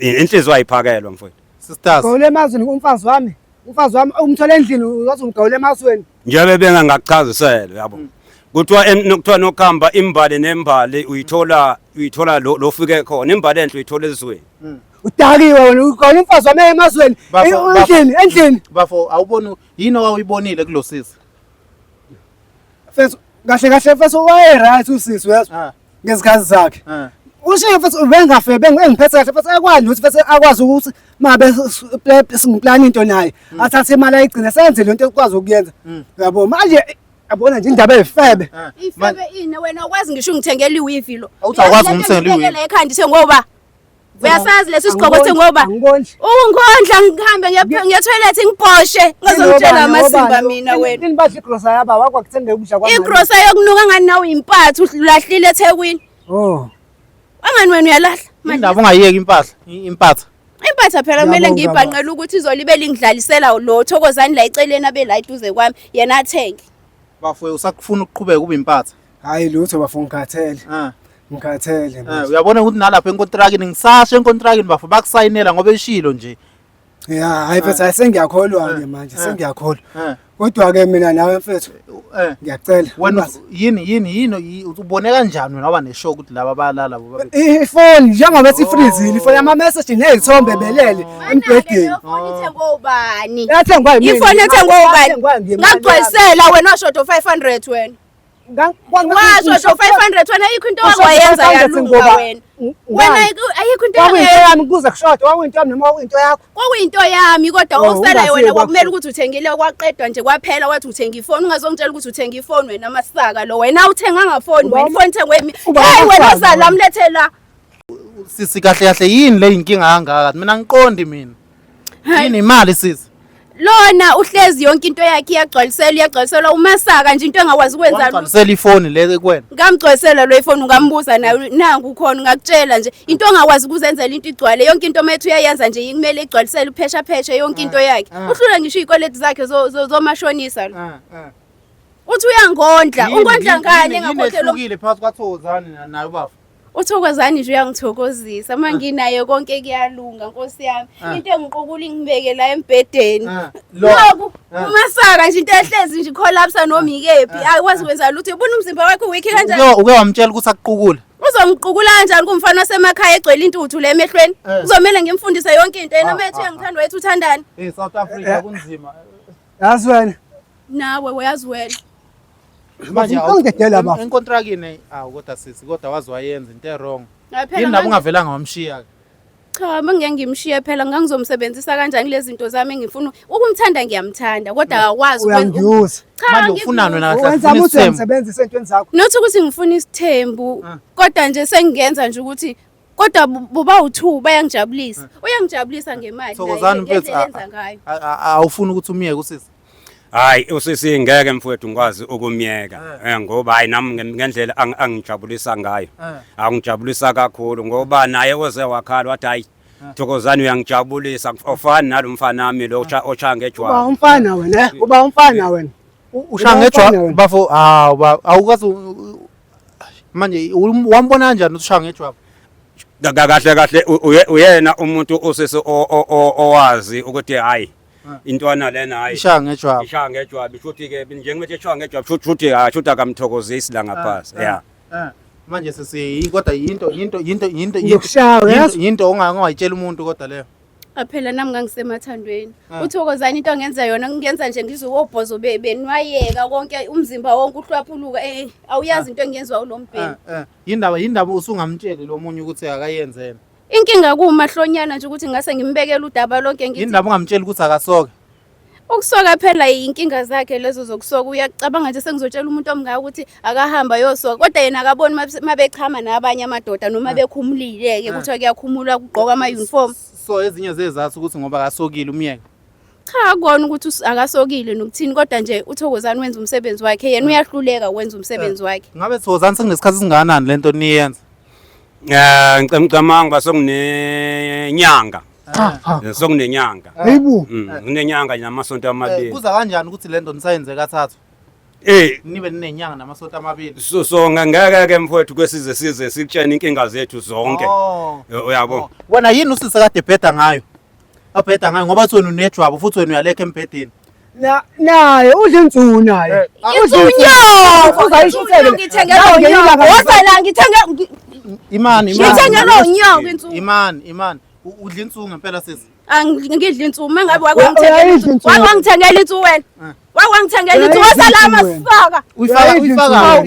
Speaker 4: Inhliziyo ayiphakelwa mfowethu.
Speaker 2: Sisters.
Speaker 1: Gawula emazweni umfazi wami. Umfazi wami umthole endlini uzothi umgawula emazweni.
Speaker 4: Njengoba bengangakuchazisela yabo. Kuthiwa kuthiwa nokuhamba imbali nembali uyithola uyithola lo ufike khona imbali enhle uyithola ezweni.
Speaker 1: Udakiwe wena ugawula umfazi wami emazweni. Endlini endlini.
Speaker 2: Bafo awuboni yini owawuyibonile kulosisi?
Speaker 1: Mfethu kahle kahle mfethu waye right usisi uyazwa
Speaker 2: Ah.
Speaker 1: ngezikhathi zakhe.
Speaker 2: Ah.
Speaker 1: Ushiye mfethu ubengafe engiphethe kahle mfethu akwazi ukuthi mfethu akwazi ukuthi mabe singiplana into naye athathe imali ayigcine senze lento ekwazi ukuyenza. Uyabo manje yabona nje indaba eyifebe.
Speaker 3: Ifebe ini wena ukwazi ngisho ungithengela iwivi lo.
Speaker 2: Awuthi awukwazi ukumthengela iwivi.
Speaker 3: Ekhanda ithengoba. Uyasazi lesi sigqoko thengoba.
Speaker 1: Angiboni.
Speaker 3: Ungondla ngihambe ngiye toilet ngibhoshe ngazongitshela amasimba mina wena.
Speaker 1: Yini badla igrosa yaba wakwakuthenge ukudla kwami.
Speaker 3: Igrosa yokunuka ngani nawe impathu ulahlile eThekwini.
Speaker 1: Oh.
Speaker 3: Angani wena uyalahla.
Speaker 2: Indaba ungayiyeki impahla impatha.
Speaker 3: Impatha phela kumele
Speaker 1: Ngiyabonga,
Speaker 3: ngiyibhanqele ukuthi izolibe lingidlalisela lo Thokozani la eceleni abe la eduze kwami yena athenge.
Speaker 2: Bafo usakufuna ukuqhubeka ube impatha.
Speaker 1: Hayi lutho bafo ngikhathele.
Speaker 2: Ah.
Speaker 1: Ngikhathele
Speaker 2: Eh
Speaker 1: manje.
Speaker 2: uyabona ukuthi nalapha enkontrakini ngisasho enkontrakini bafo bakusayinela ngoba eshilo nje.
Speaker 1: Ya hayi mfethu hayi sengiyakholwa ke manje sengiyakholwa.
Speaker 2: Eh.
Speaker 1: Kodwa ke mina nawe mfethu
Speaker 2: Eh.
Speaker 1: ngiyacela.
Speaker 2: Wena
Speaker 1: ungaze-
Speaker 2: yini yini yini ubone kanjani wena waba neshow ukuthi laba bayalala bobabili?
Speaker 1: Ifoni njengoba esifrizile ifoni ama message nezithombe belele embhedeni.
Speaker 3: Ifoni ithengwe ubani?
Speaker 1: Yathengwa yimina.
Speaker 3: Ifoni ethengwe ubani?
Speaker 1: Yathengwa ngemali yami.
Speaker 3: Ngagcwalisela wena washoda 500 wena. Washoda 500 wena ayikho into wakwayenza yalunga wena. Wena ayikho into
Speaker 1: Kwakuyinto
Speaker 3: yakwayenza.
Speaker 1: yami kuze kushoda kwakuyinto yami noma kwakuyinto yakho.
Speaker 3: Kwakuyinto yami kodwa
Speaker 1: Oh,
Speaker 3: okusalayo
Speaker 1: ungafiki
Speaker 3: wena kwakumele
Speaker 1: kwakusho.
Speaker 3: ukuthi uthengile kwaqedwa nje kwaphela wathi uthenga ifoni ungazongitshela ukuthi uthenga ifoni wena masaka lo wena awuthenganga foni wena ifoni ithengwe yimi.
Speaker 1: Uba
Speaker 3: Hey wena
Speaker 1: amasaka
Speaker 3: ozala
Speaker 1: wena.
Speaker 3: mlethe la.
Speaker 2: Sisi kahle kahle yini le inkinga kangaka? Mina ngiqondi mina.
Speaker 3: Hayi.
Speaker 2: Yini imali sisi?
Speaker 3: Lona uhlezi yonke into yakhe iyagcwalisela, iyagcwaliselwa umasaka nje into engakwazi ukwenza lutho.
Speaker 2: Wamgcwalisela ifoni le kuwena.
Speaker 3: Ngamgcwalisela lo ifoni, ungambuza naye, nangu khona ungakutshela nje into ongakwazi ukuzenzela into igcwale yonke into methu uyayenza nje, kumele igcwalisele uphesha pheshe yonke into yakhe. Uhlula ngisho izikweletu zakhe zomashonisa lo. Uthi uyangondla, ungondla ngani engakhokhelwa?
Speaker 2: Ehlukile phakathi kwaThokozani naye ubaba.
Speaker 3: Uthokozani nje uyangithokozisa uma nginaye konke kuyalunga nkosi yami. Into engiqukula ingibeke la embhedeni. Lokhu umasaka nje into ehlezi nje collapse noma ikephi, akwazi ukwenza lutho. Ubona umzimba wakhe weak kanjani?
Speaker 2: Uke wamtshela ukuthi akuqukule?
Speaker 3: Uzongiqukula kanjani kumfana wasemakhaya egcwele intuthu le emehlweni? Kuzomele ngimfundise yonke into yena methu uyangithanda wethu uthandani.
Speaker 2: Eh South Africa kunzima.
Speaker 1: Yazi wena.
Speaker 3: Nawe uyazi wena.
Speaker 2: Manje
Speaker 1: Ungidedela bafo.
Speaker 2: Enkontrakini awu kodwa sisi kodwa wazi wayenza into e-wrong.
Speaker 3: Hayi phela
Speaker 2: Yini ndaba
Speaker 3: manje-
Speaker 2: ungavelanga wamshiya ke?
Speaker 3: Cha, mangeke ngimshiye phela, ngangizomsebenzisa kanjani lezi zinto zami engifuna ukumthanda, ngiyamthanda kodwa akakwazi ukwenza.
Speaker 1: Uyangiyuza.
Speaker 3: Cha,
Speaker 2: Manje ufunani wena kahle?
Speaker 1: Wenza
Speaker 2: Ufuna
Speaker 1: ukuthi
Speaker 2: isithembu.
Speaker 1: uyamsebenzisa entweni zakho.
Speaker 3: Not ukuthi ngifuna isithembu, kodwa nje sengingenza nje ukuthi kodwa buba u2 bayangijabulisa. Uyangijabulisa ngemali naye,
Speaker 2: Thokozani mfethu
Speaker 3: ngendlela enza ngayo.
Speaker 2: awufuni ukuthi umyeke usisi.
Speaker 4: Hayi usisi ngeke mfowethu ngikwazi ukumyeka ngoba hayi nami ngendlela angijabulisa ngayo. Angijabulisa kakhulu ngoba naye oze wakhala wathi hayi Thokozani uyangijabulisa awufani nalomfana wami lo osha ngejwabu.
Speaker 1: Uba umfana wena, uba umfana wena.
Speaker 2: Usha ngejwabu bafo, hawu baba awukwazi manje wambona kanjani ukuthi ushaya ngejwabu?
Speaker 4: Kahle kahle uyena umuntu usisi owazi ukuthi hayi intwana lena hayi
Speaker 2: ishaya ngejwabu.
Speaker 4: Ishaya ngejwabu shuthi ke njengoba ishaya ngejwabu shuthi hayi shuthi akamthokozisi la ngaphansi. Yeah.
Speaker 2: Manje sisi kodwa yinto yinto yinto yinto
Speaker 1: Ngiyokushaya, uyazi?
Speaker 2: yinto ongayitshela umuntu kodwa leyo.
Speaker 3: Phela nami ngangisemathandweni. Uthokozani into angenza yona ngingenza nje ngizowobhozo benwayeka konke umzimba wonke uhlwaphuluka, awuyazi into engenziwa ulombhemi.
Speaker 2: Yindaba usungamtsheli lo munye ukuthi akayenze yena.
Speaker 3: Inkinga kumahlonyana nje ukuthi ngase ngimbekele udaba lonke ngithi.
Speaker 2: Yindaba ungamtsheli ukuthi akasoke?
Speaker 3: Ukusoka phela inkinga zakhe lezo zokusoka, uyacabanga nje sengizotshela umuntu omngaka ukuthi akahamba ayosoka, kodwa yena akaboni mabechama nabanye amadoda noma bekhumulile ke kuthiwa kuyakhumulwa kugqoka ama uniform.
Speaker 2: So ezinye zezathu ukuthi ngoba akasokile umyeke.
Speaker 3: Cha, akubona ukuthi akasokile nokuthini, kodwa nje uThokozani wenza umsebenzi wakhe, yena uyahluleka ukwenza umsebenzi wakhe.
Speaker 2: Ngabe Thokozani sekunesikhathi singakanani lento niyenza?
Speaker 4: Ngicabanga sokunenyanga. Sokunenyanga.
Speaker 1: Hayibo.
Speaker 4: Kunenyanga namasonto amabili.
Speaker 2: Kuza kanjani ukuthi lento nisayenze kathathu? Nibe ninenyanga namasonto amabili.
Speaker 4: So ngeke ke mfowethu kwesize size sikutshene inkinga zethu zonke. Uyabo.
Speaker 2: Wena yini usisi kade ebheda ngayo? Abheda ngayo ngoba wena unejwabu futhi wena uyalekha embhedeni.
Speaker 1: Naye udla insuku naye.
Speaker 3: Insuku
Speaker 1: Uzayishuthele.
Speaker 3: Ngithenge lo nyoko. Woza la ngithenge
Speaker 2: Imani, imani.
Speaker 3: Ngithenge lo nyoko insuku.
Speaker 2: Imani, imani. Udla insuku ngempela sisi.
Speaker 3: Angidli insuku mangabe wake wangithengela insuku wena. Wake wangithengela insuku woza la masaka.
Speaker 2: Uyifaka uyifaka.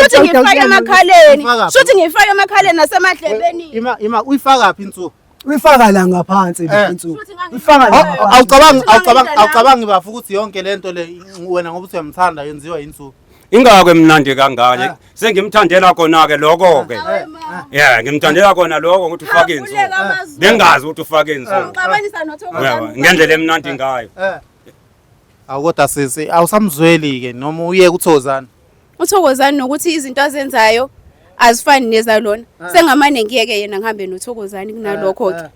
Speaker 3: Shuthi ngifake emakhaleni. Shuthi ngifake emakhaleni nasemadlebeni.
Speaker 2: Ima ima uyifaka phi insuku?
Speaker 1: Uyifaka la ngaphansi insuku. Uyifaka la.
Speaker 2: Awucabangi awucabangi awucabangi bafu ukuthi yonke lento le wena ngoba uyamthanda yenziwa insuku.
Speaker 4: Ingako emnandi kangaka sengimthandela khona ke lokho ke. Yeah, ngimthandela khona lokho ukuthi ufake insuku. Bengazi ukuthi ufake insuku.
Speaker 3: Ngixabanisa noThokozani.
Speaker 4: Ngendlela emnandi ngayo.
Speaker 2: Awukodwa sisi awusamzweli ke noma uye kuThokozani.
Speaker 3: uThokozani nokuthi izinto azenzayo azifani nezalona. Sengamane ngiyeke yena ngihambe noThokozani kunalokho ke.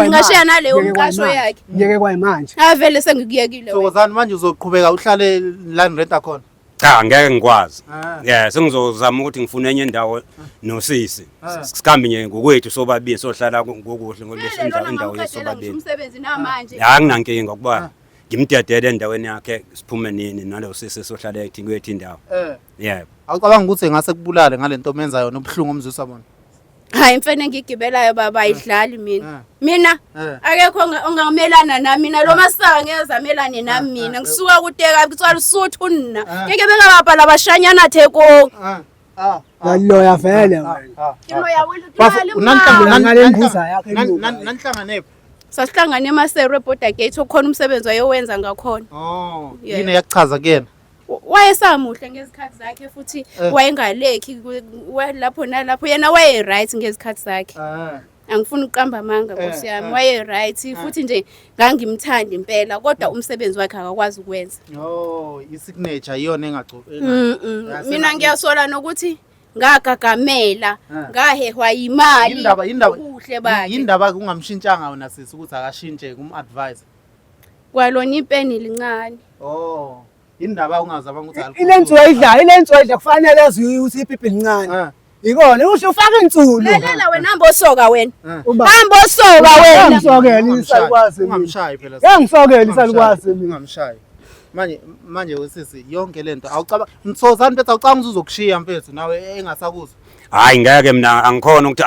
Speaker 3: Ngashiya naleyo mqasho yakhe.
Speaker 1: Ngiyeke kwayimanje.
Speaker 3: Avele sengikuyekile.
Speaker 2: Thokozani manje uzoqhubeka uhlale la nirenta khona?
Speaker 4: Cha, ngeke ngikwazi. Yeah, sengizozama ukuthi ngifune enye indawo nosisi. Sikhambe nje ngokwethu sobabili sohlala ngokuhle ngoba indawo yethu sobabili.
Speaker 3: Umsebenzi namanje.
Speaker 4: Anginankinga kuba ngimdedele endaweni yakhe siphume nini nalo sisi sohlala ethi kwethu indawo. Yebo.
Speaker 2: Awucabanga ukuthi ngase kubulale ngalento omenza yona ubuhlungu omzwisa bona?
Speaker 3: Hayi imfene engigibelayo baba ayidlali mina. Mina akekho ongamelana nami mina lo masaka ngeke azamelane nami mina ngisuka kuteka kutswala usuthu nna. Ngeke bengababhala abashanyana theko.
Speaker 1: Ngaloya vele wena.
Speaker 2: Nanhlangane
Speaker 3: Sasihlangane eMaseru eBorder Gate okhona umsebenzi wayewenza ngakhona.
Speaker 2: Oh, yini yakuchaza kuyena?
Speaker 3: Wayesamuhle ngezikhathi zakhe futhi wayengalekhi lapho nalapho, yena waye right ngezikhathi zakhe. Angifuni ukuqamba amanga nkosi yami. Waye right futhi nje ngangimthanda impela kodwa umsebenzi wakhe akakwazi ukwenza.
Speaker 2: Oh, i-signature iyona engagco.
Speaker 3: Mina ngiyasola nokuthi ngagagamela ngahehwa yimali.
Speaker 2: Indaba indaba
Speaker 3: ubuhle bakhe.
Speaker 2: Indaba kungamshintshanga wena sisi ukuthi akashintshe kum-advise.
Speaker 3: Kwalona ipeni lincane.
Speaker 2: Oh. Indaba ungazama ukuthi alikho.
Speaker 1: Ile nsuku ayidlayo, ile nsuku ayidla kufanele azi ukuthi ipipi lincane. Ikona usho ufaka insulu.
Speaker 3: Lalela wena hamba osoka wena.
Speaker 1: Uba
Speaker 3: Hamba osoka wena.
Speaker 1: Yangisokela isalukazi mina.
Speaker 2: Ungamshayi phela.
Speaker 1: Yangisokela isalukazi mina.
Speaker 2: Ungamshayi. Manje manje wesisi yonke lento awucaba mthozani mfethu awucabanga ukuthi uzokushiya mfethu nawe engasakuzwa.
Speaker 4: Hayi ngeke mina angikhona ukuthi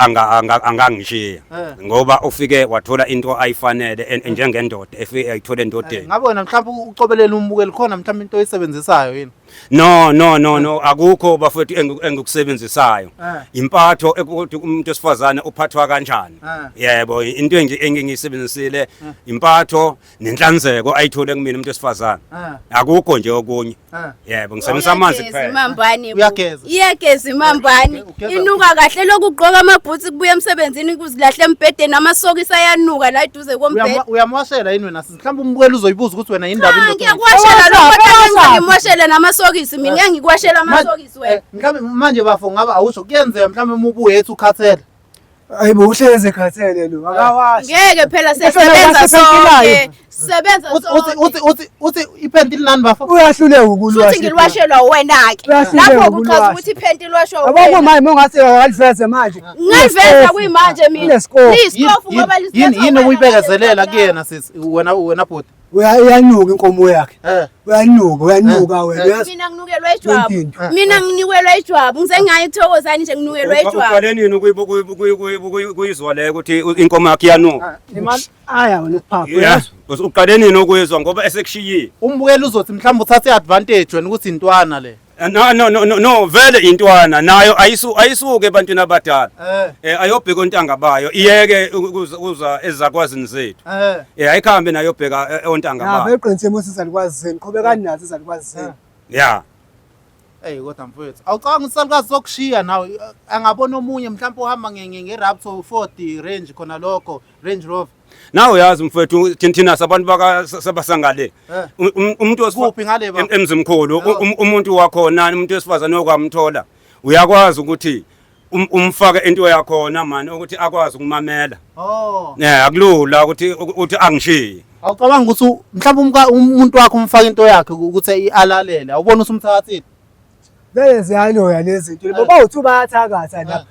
Speaker 4: angangishiya ngoba ufike wathola into ayifanele njengendoda efike ayithola endodeni.
Speaker 2: Ngabe wena mhlawumbe ucobelela umbukeli khona mhlawumbe into oyisebenzisayo yini?
Speaker 4: No no no no akukho bafowethu engikusebenzisayo. Impatho ekuthi umuntu wesifazane uphathwa kanjani. Yebo into engiyisebenzisile impatho nenhlanzeko ayithole kumina umuntu wesifazane. Akukho nje okunye. Yebo ngisebenzisa amanzi
Speaker 3: Uyageza
Speaker 4: kuphela.
Speaker 3: imambane bo.
Speaker 2: Uyageza.
Speaker 3: Iyageza imambane.
Speaker 2: Ugeza-
Speaker 3: Inuka kahle lokhu ugqoka amabhutsi kubuya emsebenzini kuzilahle embhedeni amasokisi ayanuka la eduze kombhede.
Speaker 2: Uyamwashela yini wena sisi? Mhlawumbe umbukeli uzoyibuza ukuthi wena yini indaba
Speaker 3: Cha
Speaker 2: indoda.
Speaker 3: ngiyakuwashela lokho
Speaker 1: Ewashaphi,
Speaker 3: kodwa
Speaker 1: ewashaphi.
Speaker 3: ngimwashele namasokisi mina ngeke ngikuwashele amasokisi wena.
Speaker 2: Mhlawumbe manje bafo ngaba awusho kuyenzeka mhlawumbe uma ubuye ethi ukhathele.
Speaker 1: Hayibo uhlezi ekhathele lo akawashi.
Speaker 3: Ngeke phela
Speaker 1: Efana
Speaker 3: sesebenza
Speaker 1: nabasepentini
Speaker 3: sonke. Sisebenza
Speaker 2: Uthi uthi
Speaker 3: sonke.
Speaker 2: uthi uthi uthi iphenti linani bafo?
Speaker 1: Uyahluleka ukulwasha.
Speaker 3: Futhi ngiliwashelwa wena-ke.
Speaker 1: Uyahluleka
Speaker 3: Lapho kuchaza
Speaker 1: ukuliwasha.
Speaker 3: ukuthi iphenti liwashwa
Speaker 1: Yabo
Speaker 3: wena.
Speaker 1: manje mongathi akaliveze manje.
Speaker 3: Ngaliveza kuyimanje mina.
Speaker 1: Unesikofu.
Speaker 3: Liyisikofu ngoba
Speaker 2: Yini yini okuyibekezelela kuyena sisi wena wena bhuti?
Speaker 1: Uyanuka inkomo yakhe.
Speaker 2: Eh.
Speaker 1: Uyanuka, uyanuka wena. Uyazi
Speaker 3: Mina nginukelwa ijwabu.
Speaker 1: Yonke into.
Speaker 3: Mina nginikelwa ijwabu. Ngize ngayithokozani nje nginukelwa ijwabu.
Speaker 4: Uqale nini ukuyizwa le ukuthi inkomo yakhe iyanuka?
Speaker 1: Aya wena ukuphapha.
Speaker 4: Yeah. Uqale nini ukuyizwa ngoba esekushiyile.
Speaker 2: Umbukeli uzothi mhlawumbe uthathe i-advantage wena ukuthi intwana le.
Speaker 4: No no no no, no vele intwana nayo ayisuke ebantwini abadala.
Speaker 2: Eh.
Speaker 4: Ayobheka ontanga bayo iyeke ukuza ezakwazini zethu.
Speaker 2: Eh.
Speaker 4: Ayikhambe nayo bheka ontanga
Speaker 1: Ya
Speaker 4: bayo.
Speaker 1: beqinisile mos izalukazi zenu. Qhubekani nazo izalukazi zenu.
Speaker 4: Yeah.
Speaker 2: Ey kodwa mfowethu awucabanga ukuthi salukazi sokushiya nawe angabona omunye mhlawumbe uhamba nge-Raptor Ford Range khona lokho Range Rover.
Speaker 4: Nawe uyazi mfowethu thina sabantu baka sabasangale. Umuntu
Speaker 2: Kuphi ngale baba?
Speaker 4: Emzimkhulu umuntu wakhona umuntu wesifazane okwamthola uyakwazi ukuthi umfake into yakhona mani ukuthi akwazi ukumamela.
Speaker 2: Oh.
Speaker 4: Akulula ukuthi uthi angishiye.
Speaker 2: Awucabanga ukuthi mhlawumbe umuntu wakho umfaka into yakhe ukuthi alalele awubona usumthathile.
Speaker 1: Vele ziyaloya lezi zinto. Ngoba uthi bayathakatha la.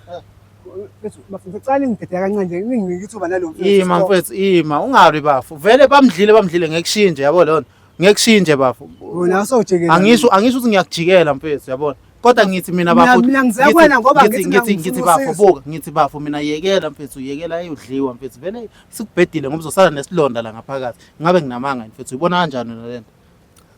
Speaker 1: Mfethu ngicela ngidede kancane nje ninginike ithuba nalo mfethu.
Speaker 2: Ima mfethu ima ungalwi bafo. Vele bamdlile ngekushintshe yabo lona. Ngekushintshe bafo.
Speaker 1: Wena usojikela.
Speaker 2: Angisho ukuthi ngiyakujikela mfethu yabona. Kodwa ngithi mina bafo
Speaker 1: Mina ngize kuwena ngoba ngithi
Speaker 2: ngithi bafo buka ngithi bafo mina yekela mfethu yekela eyodliwa mfethu vele sikubhedile ngoba uzosala nesilonda la ngaphakathi. Ngabe nginamanga mfethu uyibona kanjani wena lento?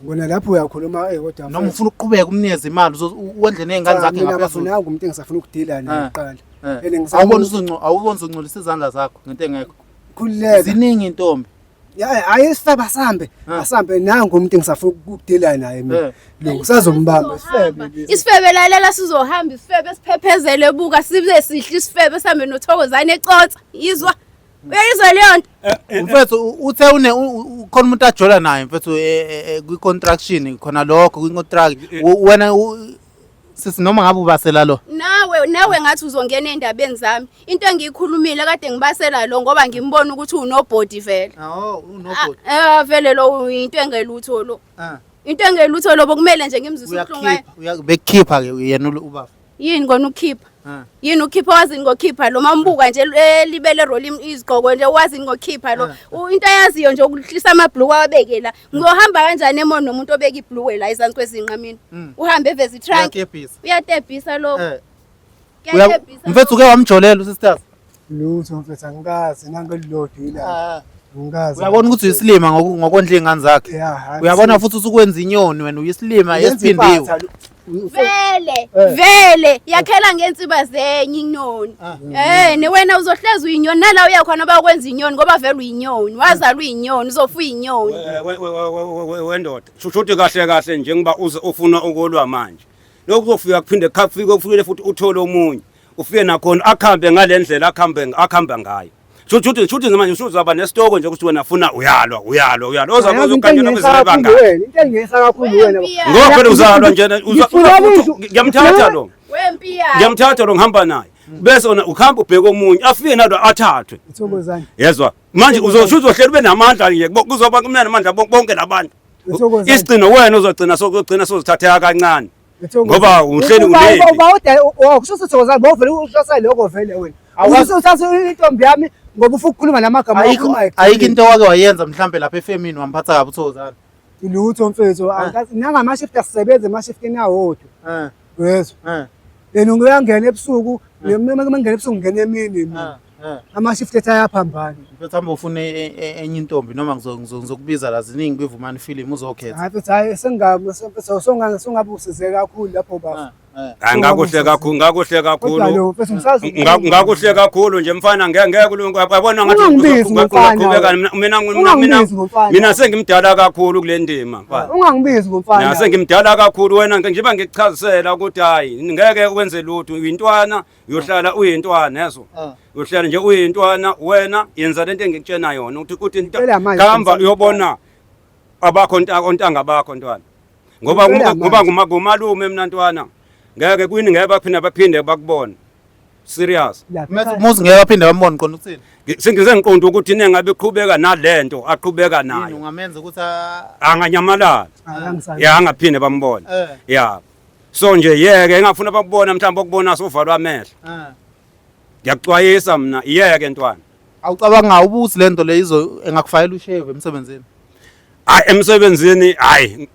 Speaker 1: Ngona lapho uyakhuluma kodwa
Speaker 2: noma ufuna ukuqhubeka umnikeze imali wondle nezingane zakhe
Speaker 1: Mina
Speaker 2: ngaphezulu.
Speaker 1: bafunanga umuntu engisafuna ukudila naye kuqala. And
Speaker 2: Awubona uzungcolisa izandla zakho ngento engekho.
Speaker 1: Khululeka.
Speaker 2: Ziningi intombi.
Speaker 1: Ya hayi isifebe asambe. Asambe nangu umuntu engisafuna ukudila naye mina. Lo usazombamba isifebe.
Speaker 3: Isifebe lalela sizohamba isifebe siphephezele buka sibe sihle isifebe sihambe noThokozane ecotsa. Yizwa. Uyayizwa leyo nto?
Speaker 2: Mfethu uthe une khona umuntu ajola naye mfethu kwi-contraction khona lokho kwi-contract wena sisi noma ngabe ubasela lo.
Speaker 3: Nawe ngathi uzongena endabeni zami. Into engiyikhulumile kade ngibasela lo ngoba ngimbona ukuthi unobody vele.
Speaker 2: Oh unobody.
Speaker 3: Vele lo into engelutho lo. Into engelutho lo bokumele nje ngimzwise ubuhlungu.
Speaker 2: Uyakhipha ke yena ubaba.
Speaker 3: Yini kona ukukhipha? Yini ukhipha wazini ngokhipha lo mambuka nje libele roll izigqoko nje wazini ngokhipha lo. Into ayaziyo nje ukuhlisa amabhluku awabeke la. Ngizohamba kanjani emona nomuntu obeka ibhluku la ezansi kwezinqa mina? Uhambe eveza itrunk. Uyatebhisa lo.
Speaker 2: Mfethu uke wamjolela usisters?
Speaker 1: Lutho mfethu angikazi nangelilodwa ila. Ngikazi.
Speaker 2: Uyabona ukuthi uyisilima ngokondla ingane zakhe. Uyabona futhi usukwenza inyoni wena uyisilima esiphindiwe.
Speaker 3: Vele vele yakhela ngensiba zenye inyoni. Ne wena uzohleza uyinyoni nala uyakhona bayokwenza inyoni ngoba vele uyinyoni. Wazalwa uyinyoni uzofa uyinyoni.
Speaker 4: Wendoda shushuthi kahle kahle njengoba ufuna ukulwa manje. Lokhu kuzofika kuphinde kufike futhi uthole omunye. Ufike nakhona akhambe ngalendlela akhambe akhamba ngayo. Shuthi shuthi manje usuzaba nesitoko nje ukuthi wena funa uyalwa uyalwa uyalwa ozabe
Speaker 1: Yazi into
Speaker 4: uzokanjena
Speaker 1: engiyisa kakhulu
Speaker 4: kwezibanga.
Speaker 1: wena, into engiyisa kakhulu wena.
Speaker 4: Ngoba phela uzalwa nje
Speaker 1: Ngifuna indlu.
Speaker 4: ngiyamthatha lo.
Speaker 3: Wempi yakhe.
Speaker 4: Ngiyamthatha lo ngihamba naye. Bese wena ukhamba ubheke omunye afike nalo athathwe.
Speaker 1: Thokozani.
Speaker 4: Yezwa. Manje uzohlela ube namandla nje kuzoba kumnandi namandla bonke labantu.
Speaker 1: Thokozani.
Speaker 4: Isigcino wena uzogcina sokugcina sozithatheka kancane.
Speaker 1: Thokozani.
Speaker 4: Ngoba uhleli
Speaker 1: Uba-
Speaker 4: uneli.
Speaker 1: uba ude kusho ukuthi Thokozani bovele uhlose lokho vele wena.
Speaker 2: Awukwazi-
Speaker 1: Usuthatha intombi yami ngoba ufuna ukukhuluma namagama
Speaker 2: Ayikho
Speaker 1: okhulumayo.
Speaker 2: ayikho into owake wayenza mhlambe lapha efemini wamphatha kabi uThokozani.
Speaker 1: Lutho mfethu, angikazi nangama-shift asisebenzi ema-shiftini awodwa. Uyezwa? Yena uyangena ebusuku, mina uma ngingena ebusuku ngingena emini mina. Ama-shift ethu ayaphambana.
Speaker 2: Mfethu hamba ufune enye intombi noma ngizokubiza la ziningi kwivumani film uzokhetha.
Speaker 1: Hayi mfethu, hayi sengabe mfethu songabe usize kakhulu lapho bafo.
Speaker 4: Hayi ngakuhle kakhulu ngakuhle
Speaker 1: Kodwa
Speaker 4: kakhulu.
Speaker 1: lo mfethu ngisazi
Speaker 4: Ngakuhle kakhulu nje mfana ngeke ngeke kulunga yabona ngathi
Speaker 1: Ungangibizi ngomfana
Speaker 4: ungaqhubeka
Speaker 1: wena.
Speaker 4: mina mina
Speaker 1: Ungangibizi ngomfana.
Speaker 4: mina sengimdala kakhulu kule ndima mfana.
Speaker 1: Ungangibizi ngomfana.
Speaker 4: Mina sengimdala kakhulu wena njengoba ngikuchazisela ukuthi hayi ngeke wenze lutho uyintwana uyohlala uyintwana yeso. Uyohlala nje uyintwana wena yenza lento engikutshena yona ukuthi ukuthi
Speaker 1: Ngicela manje,
Speaker 4: hamba
Speaker 1: ngicela.
Speaker 4: uyobona abakho ontanga bakho ntwana. Ngoba
Speaker 1: Ngicela
Speaker 4: ngoba
Speaker 1: manje.
Speaker 4: ngumalume mina ntwana. Ngeke kuyini ngeke baphinde baphinde bakubone. Serious.
Speaker 1: Lapha
Speaker 2: Mfethu
Speaker 1: ekhaya.
Speaker 2: muzi ngeke baphinde bambone khona uthini?
Speaker 4: Sengize ngiqonda ukuthi nengabe iqhubeka nalento aqhubeka
Speaker 2: Yini
Speaker 4: nayo.
Speaker 2: ungamenza ukuthi
Speaker 4: Anganyamalala.
Speaker 1: Hayi, angisazi.
Speaker 4: Ya angaphinde bambone. Ya. So nje yeke engafuna bakubona mhlawumbe ukubona sovalwa amehlo. Ngiyakuxwayisa mina iyeke ntwana.
Speaker 2: Awucabanga ubuthi lento le izo engakufayela ushevu emsebenzini.
Speaker 4: Hayi emsebenzini hayi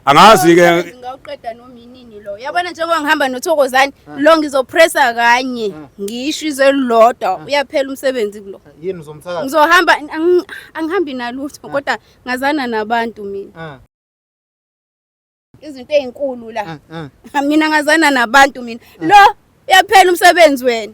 Speaker 4: angazi ke
Speaker 3: Ngawuqeda noma inini lo. Yabona njengoba ngihamba noThokozani lo ngizopressa kanye ngisho izwe elilodwa uyaphela umsebenzi kulo.
Speaker 2: Yini uzomthakatha?
Speaker 3: Ngizohamba angihambi nalutho kodwa ngazana nabantu mina. Izinto ezinkulu la. Mina ngazana nabantu mina. Lo uyaphela umsebenzi wena.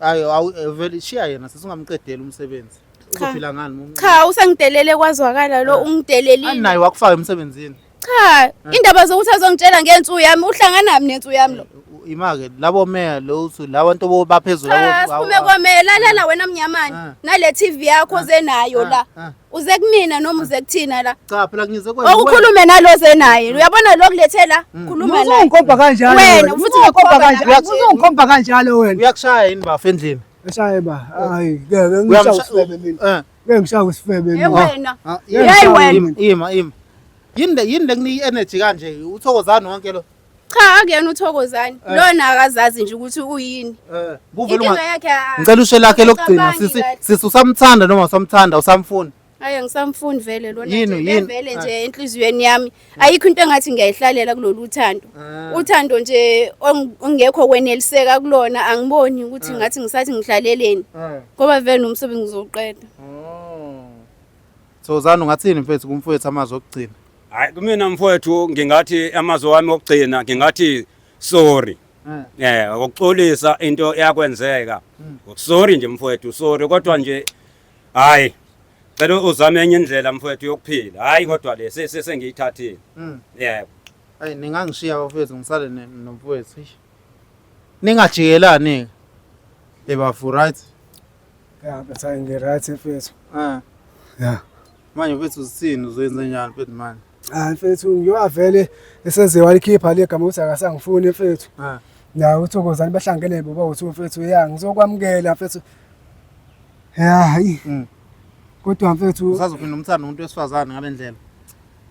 Speaker 2: Hayi awu vele shiya yena sesungamqedela umsebenzi. Uzophila ngani uma
Speaker 3: Cha usengidelele kwazwakala lo ungidelelile.
Speaker 2: Anaye wakufaka emsebenzini.
Speaker 3: Cha indaba zokuthi azongitshela ngensu yami uhlangana nami nensu yami lo.
Speaker 2: Ima-ke labo meya lo uthi labo nto baphezulu
Speaker 3: Cha siphume kwamele lalela wena mnyamane nale TV yakho oze nayo la. Uze kumina noma uze kuthina la.
Speaker 2: Cha phela ngize kwena.
Speaker 3: Okukhulume nalo oze naye. Uyabona lo kulethe la khuluma naye.
Speaker 1: Uzongikhomba kanjalo
Speaker 3: Wena futhi
Speaker 1: Uzongikhomba
Speaker 3: ngikhomba
Speaker 1: kanjalo. Uzongikhomba kanjalo wena.
Speaker 2: Uyakushaya yini bafo endlini?
Speaker 1: Eshaye ba. Hayi, ngeke ngishaye isifebe mina. Ngeke ngishaye isifebe
Speaker 3: Hey
Speaker 1: mina.
Speaker 3: wena.
Speaker 1: Hey
Speaker 3: Hey wena.
Speaker 2: Ima ima. Yini le yini le kunika energy kanje? Uthokozani wonke lo?
Speaker 3: Cha akuyena uThokozani. Lona akazazi nje ukuthi uyini.
Speaker 2: Eh, kuvele
Speaker 3: Inkinga yakhe
Speaker 2: Ngicela ushe lakhe lokugcina
Speaker 3: acabangi
Speaker 2: sisi
Speaker 3: kahle.
Speaker 2: sisi usamthanda noma usamthanda usamfuna.
Speaker 3: Hayi angisamfuni vele lona
Speaker 2: Yini,
Speaker 3: nje
Speaker 2: yini?
Speaker 3: vele nje enhliziyweni yami ayikho into engathi ngiyayihlalela kulolu thando. Uthando nje ongekho kweneliseka kulona angiboni ukuthi ngathi ngisathi ngihlaleleni ngoba vele nomsebenzi ngizoqeda.
Speaker 2: Thokozani ungathini mfethu kumfowethu amazwi okugcina?
Speaker 4: Hayi kumina mfowethu ngingathi amazwi wami okugcina ngingathi sorry. Ukuxolisa into eyakwenzeka. Sorry nje mfowethu sorry kodwa nje hayi cela uzame enye indlela mfowethu yokuphila. Hayi kodwa le sengiyithathile. Yebo.
Speaker 2: Hayi ningangishiya bafowethu ngisale nomfowethu. Eish. Ningajikelani. Ebafu right?
Speaker 1: Ya, bese ngi-right mfethu.
Speaker 2: Eh.
Speaker 1: Ya.
Speaker 2: Manje mfethu uzithini uzoyenza njani mfethu manje?
Speaker 1: Hayi mfethu ngiyoba vele eseze walikhipha le gama ukuthi akasangifuni mfethu.
Speaker 2: Eh.
Speaker 1: Nawe uThokozani bahlangene boba uthi mfethu ya ngizokwamukela mfethu. Ya hayi. Kodwa mfethu
Speaker 2: Usazophinda umthanda umuntu wesifazane ngale ndlela.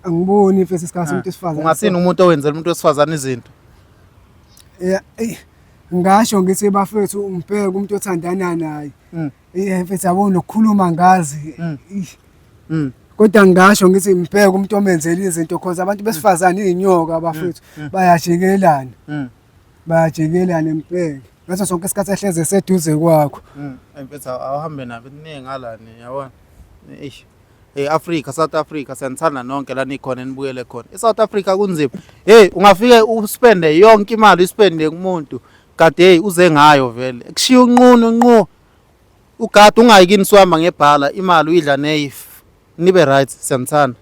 Speaker 1: angiboni mfethu isikhathi somuntu wesifazane.
Speaker 2: Ungasini umuntu owenzela umuntu wesifazane izinto?
Speaker 1: Ya eyi, ngasho ngithi bafethu ngibheke umuntu othandana naye. Eh mfethu yabo nokukhuluma ngazi. Kodwa ngingasho ngithi ngibheke umuntu omenzela izinto cause abantu besifazane izinyoka bafethu bayajikelana. Bayajikelana ngibheke. Ngaso sonke isikhathi ehleze eseduze kwakho.
Speaker 2: Mfethu awuhambe nabo niye ngala ni yabona. Eish. E-Africa, South Africa siyanithanda nonke la nikhona nibukele khona. E-South Africa kunzima. Hey ungafike uspende yonke imali uyispende kumuntu kade hey uze ngayo vele. Kushiya unqunu nqu. Ugade ungayi kini suhamba ngebhala imali uyidla neyif. Nibe right siyanithanda.